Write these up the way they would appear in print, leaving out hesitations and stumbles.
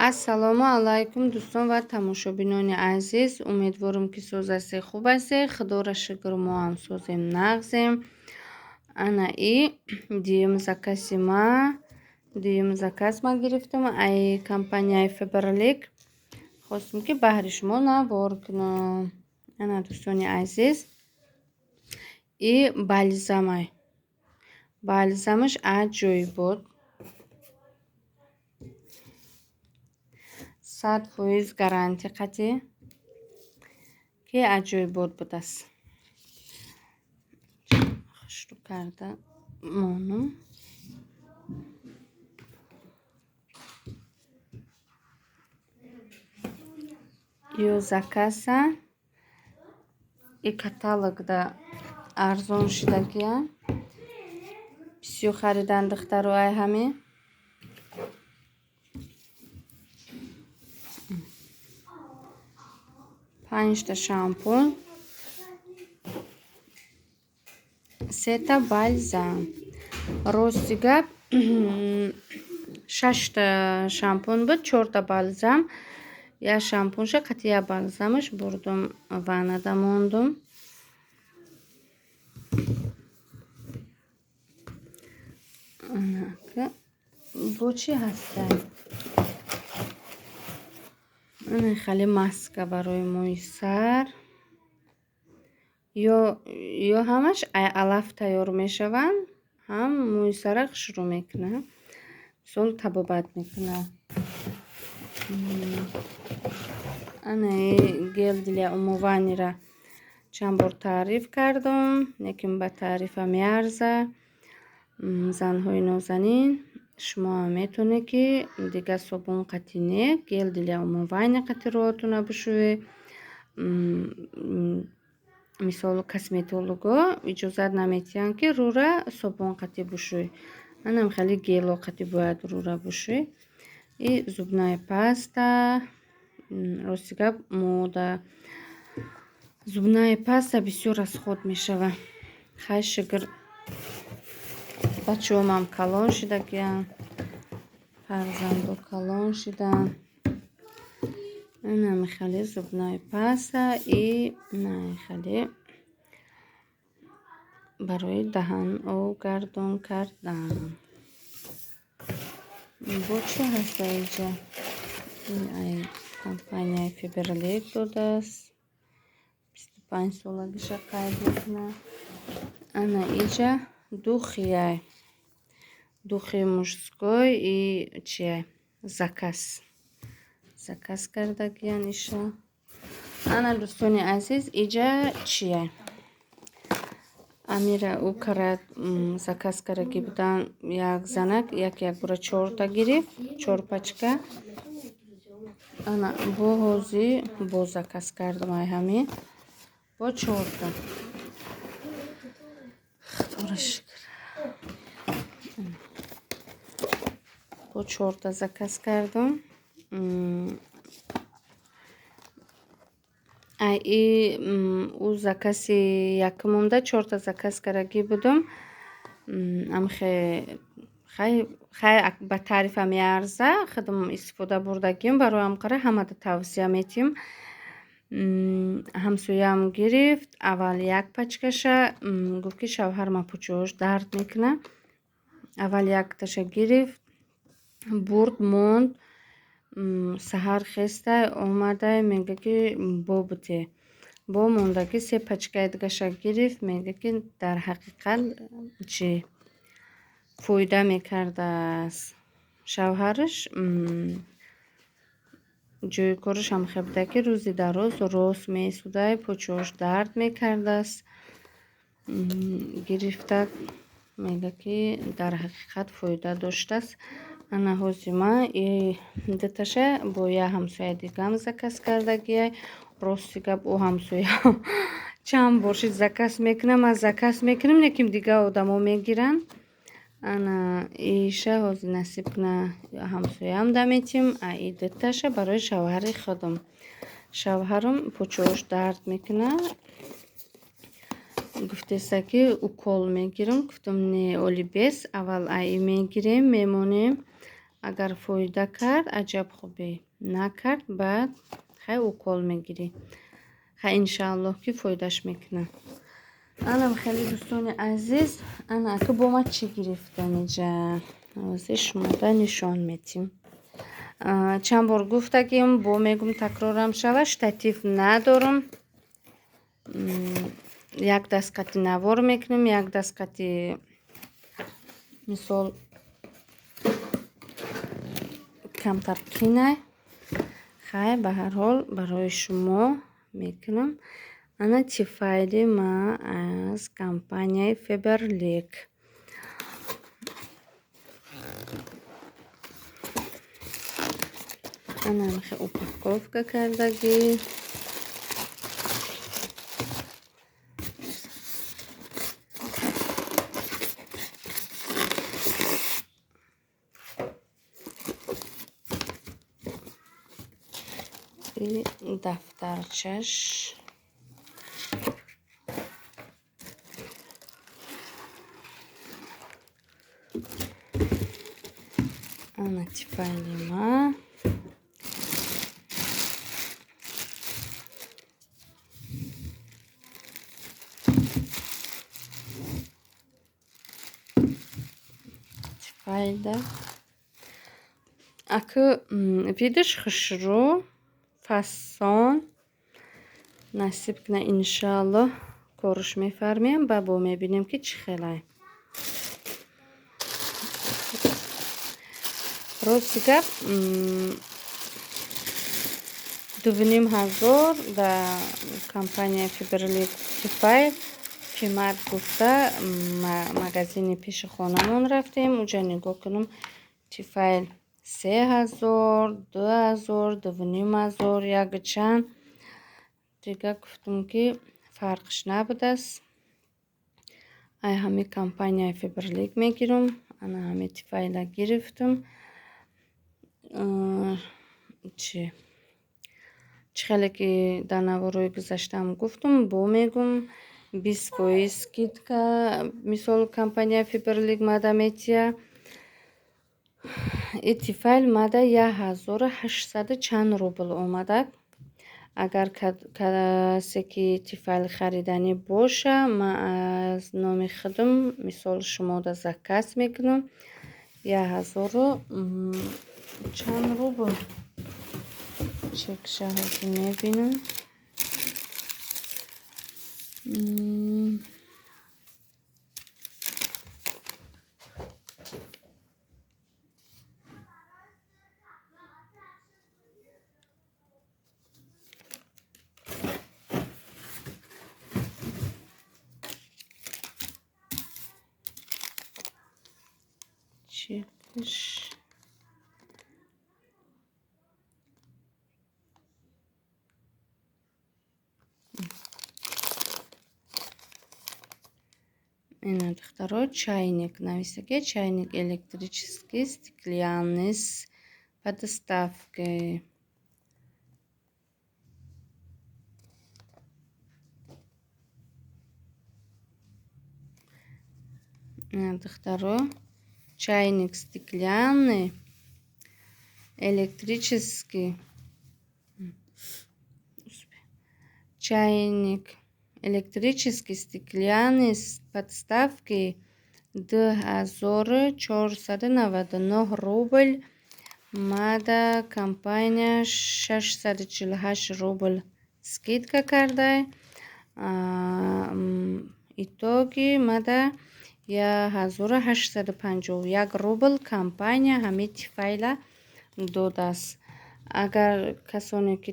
Ассалому алайкум, дӯстон ва тамошобинони азиз. Умедворам, ки соз ҳастед, хуб ҳастед. Худоро шукр, мо ҳам созем, нағзем. Ана и дуюм закази ма. Дуюм заказ ма гирифтам ай компанияи Фаберлик. Хостам, ки баҳри шумо навор кунам. Ана, дӯстони азиз, и бальзамай. Бальзамаш аҷоибот. 100% гарантия қатъӣ, ки аҷоибот будааст. Хушрӯ карда монум. Ё заказа и каталогда арзон шидагия. Бисёр харидан духтаро ай ҳаме. Панҷта шампун, сета бальзам. Рости гап, шашта шампун буд, чорта бальзам. Як шампунша қати як бальзамаш бурдум, ваннада мондум. Бо чӣ ҳастай? Ана хеле маска барои мӯи сар. Ё ҳамаш алаф тайёр мешаванд, ҳам мӯи сара хушрӯ мекунад. Мисол, табобат мекунад. Ана гель для умывания чанд бор таъриф кардам, лекин ба таърифа меарзад. Занҳои нозанин, шумо ҳам метавонед, ки дигар собун қатӣ не, гель для умывания қатӣ рӯҳатонро бишӯед. Мисол, косметолого иҷозат намедиҳанд, ки рӯра собун қатӣ бишӯӣ. Анам хеле гело қатӣ бояд рӯра бишӯӣ. И зубная паста, рости гап, мода зубная паста бисёр расход мешавад. Хай, шукр, бачаҳомам калон шидагиянд, фарзандо калон шиданд. Инами хеле зубная паста и хеле барои даҳан гардон кардан. Бо чӣ ҳаста инҷа? Ин ай компанияи Фаберлик додааст. 25 солагиша қайд мекунад. Ана иҷа духияй. Духи мужской и чия заказ. Заказ кардагиян иша. Ана, дӯстони азиз, иҷа чия? Амира ӯ кара заказ кардаги будан, як занак як як бора чорта гирифт, чор пачка. Ана бо ҳозӣ боз заказ кардам ай ҳамин. Бо чорта. Худоро шукр. Бо чорта заказ кардам. Ай и ӯ закази якумумда чорта заказ кардагӣ будум. Амхе хай, ба таърифа меарза, худам истифода бурдагим, барои ҳамқара ҳамада тавсия метиҳем. Ҳамсояам гирифт, аввал як пачкаша, гуфт, ки шавҳарма пӯчаҳош дард мекунад. Аввал якташа гирифт, бурд, монд. Саҳар хестай, омадай, мега, ки бо буте. Бо мондагӣ се пачкаи дигаша гирифт, мега, ки дар ҳақиқат чӣ фоида мекардааст. Шавҳараш ҷои кораш ҳам хел буда, ки рӯзи дароз рост меистодай, пӯчаҳош дард мекардааст. Гирифта, мега, ки дар ҳақиқат фоида доштааст. Ана ҳози ман и дуташа бо як ҳамсояи дигам заказ кардагиай. Рости гап, ӯ ҳамсоя чанд бор шид заказ мекунам, ман заказ мекунам, лекин дигар одамо мегиранд. Ана иша ҳозир насиб куна, ҳамсояам даметиҳем, а и дуташа барои шавҳари худам. Шавҳарам пӯчаҳош дард мекунад. Гуфтеста, ки укол мегирам. Гуфтам, не, оли бес, аввал ай мегирем, мемонем. Агар фоида кард, аҷаб хубе, накард, баъд хай укол мегирӣ. Хай иншааллоҳ ки фоидаш мекунад. Анам хеле дӯстони азиз, ана ака бо ма чӣ гирифтам иҷа? Ҳозир шумода нишон медиҳем. Чанд бор гуфтагим, бо мегум такрорам шава, штатив надорам. Як даст қати навор мекунем, як даст қати мисол камтар қинай. Хай ба ҳар ҳол барои шумо мекунам. Ана тифайли ма аз компанияи Фаберлик. Ана ҳамихе упаковка кардагӣ. Дафтарчаш. Ана тифайли ма. Тифайда. Акы видиш хушрӯ, фасон. Насиб куна иншааллоҳ корш мефармем ба бо мебинем ки чӣ хелай. Рости гап, 2500 дар компанияи Фаберлик Тифайл қимат гуфта магазини пеши хонамон рафтем. Уҷа нигоҳ кунам, Тифайл 3000, 2000, 2500, як чанд. Дига гуфтум ки фарқш набудааст. Ай ҳами компанияи Фаберлик мегирам. Ана ҳами Тифайла гирифтам. Чӣ хеле ки дар наворҳои гузаштаам гуфтум, бо мегум 20% скидка мисол компанияи Фаберлик мада метия. И Тифайл мада 1800 чанд рубл омада. Агар касе ки Тифайл хариданӣ боша, ман аз номи худам мисол шумода заказ мекунам. 1000 чанд рубл чекша ҳозир мебинам. Чекш ина духтаро, чайник нависаге, чайник электрический стеклянный с подставкой. Ина духтаро, чайник стеклянный электрический, чайник электрический стеклянный с подставкой 2499 рубл. Мада компания 648 рубл скидка кардай. Итоги мада 1851 рубл компания ҳами Тифайла додааст. Агар касоне ки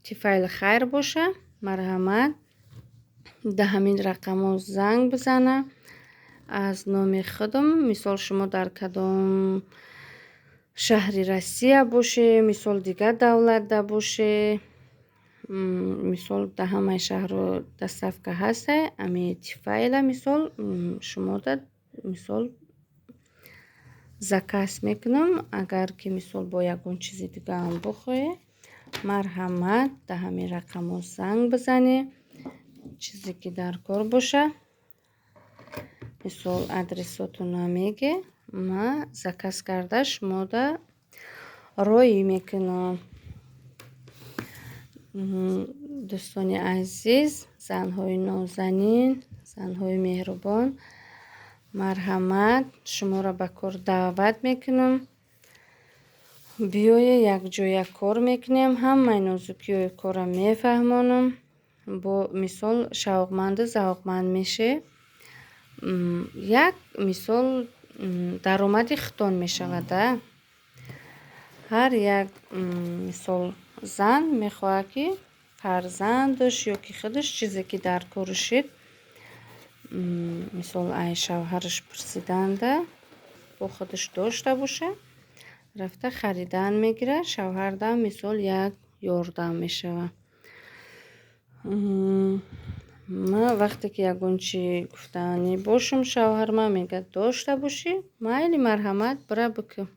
Тифайл хайр боша, марҳамат да ҳамин рақамҳо занг бизана аз номи худам. Мисол шумо дар кадом шаҳри Россия боше, мисол дигар давлатда боше, мисол дар ҳамаи шаҳрҳо доставка ҳастай. Ами Тифайла мисол шумода мисол заказ мекунам. Агар ки мисол бо ягон чизи дигаам бихоҳед, марҳамат дар ҳамин рақамҳо занг бизанед. Чизе ки дар кор боша, мисол адресотона меге, ма заказ карда шумода Роӣ мекунам. Дӯстони азиз, занҳои нозанин, занҳои меҳрубон, марҳамат, шуморо ба кор даъват мекунам. Биёед, якҷоя кор мекунем, ҳамаи нозукиҳои корро мефаҳмонам. Бо мисол шавқманду завқманд мешед. Як мисол даромади худтон мешавад, а. Ҳар як мисол зан мехоҳад, ки фарзандаш ё ки худаш чизе ки дар корушид, мисол, ай шавҳараш пурсиданда бо худаш дошта бошад, рафта харидан мегирад, шавҳардам мисол як ёрдам мешавад. Ман вақте ки ягон чӣ гуфтанӣ бошам, шавҳарман мегӯяд: «Дошта бошӣ, майли, марҳамат, бира бикун».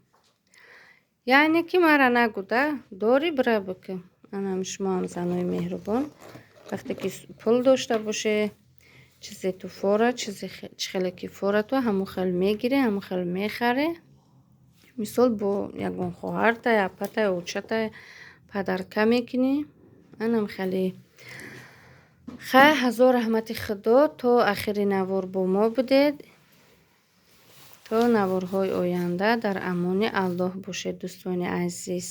Яъне ки мара нагӯ да, дорӣ, бира бикун. Анам шумоам, занои меҳрубон, вақте ки пул дошта боше, чизе ту фора, чизе чӣ хеле ки фора, ту ҳамон хел мегирӣ, ҳамон хел мехарӣ. Мисол, бо ягон хоҳартай, апатай, очатай подарка мекунӣ. Анам хеле. Хай, ҳазор раҳмати Худо, то ахири навор бо мо будед. То наворҳои оянда дар амони Аллоҳ бошед, дӯстони азиз.